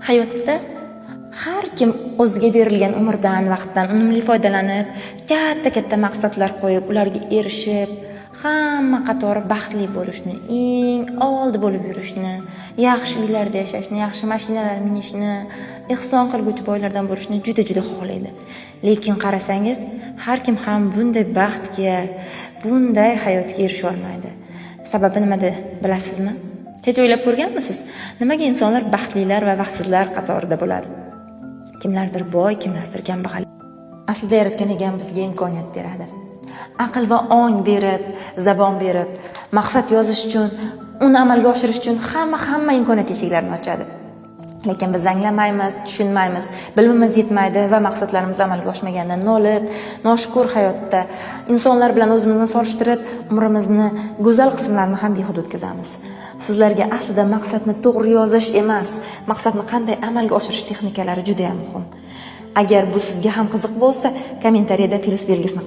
Hayotda har kim o'ziga berilgan umrdan, vaqtdan unumli foydalanib, katta-katta maqsadlar qo'yib, ularga erishib, hamma qatori baxtli bo'lishni, eng oldi bo'lib yurishni, yaxshi uylarda yashashni, yaxshi mashinalar minishni, ehson qilguvchi boylardan bo'lishni juda-juda xohlaydi. Lekin qarasangiz, har kim ham bunday baxtga, bunday hayotga erisha olmaydi. Sababi nimada, bilasizmi? Hech o'ylab ko'rganmisiz? Nimaga insonlar baxtlilar va baxtsizlar qatorida bo'ladi? Kimlardir boy, kimlardir kambag'al. Aslida yaratgan egam bizga imkoniyat beradi. Aql va ong berib, zabon berib, maqsad yozish uchun, uni amalga oshirish uchun hamma imkoniyat eshiklarini ochadi. Lekin biz anglamaymiz, tushunmaymiz, bilimimiz yetmaydi va maqsadlarimiz amalga oshmagandan nolib, noshukur hayotda insonlar bilan o'zimizni solishtirib, umrimizni go'zal qismlarini ham behuda o'tkazamiz. Sizlarga aslida maqsadni to'g'ri yozish emas, maqsadni qanday amalga oshirish texnikalari juda ham muhim. Agar bu sizga ham qiziq bo'lsa, kommentariyada plyus belgisini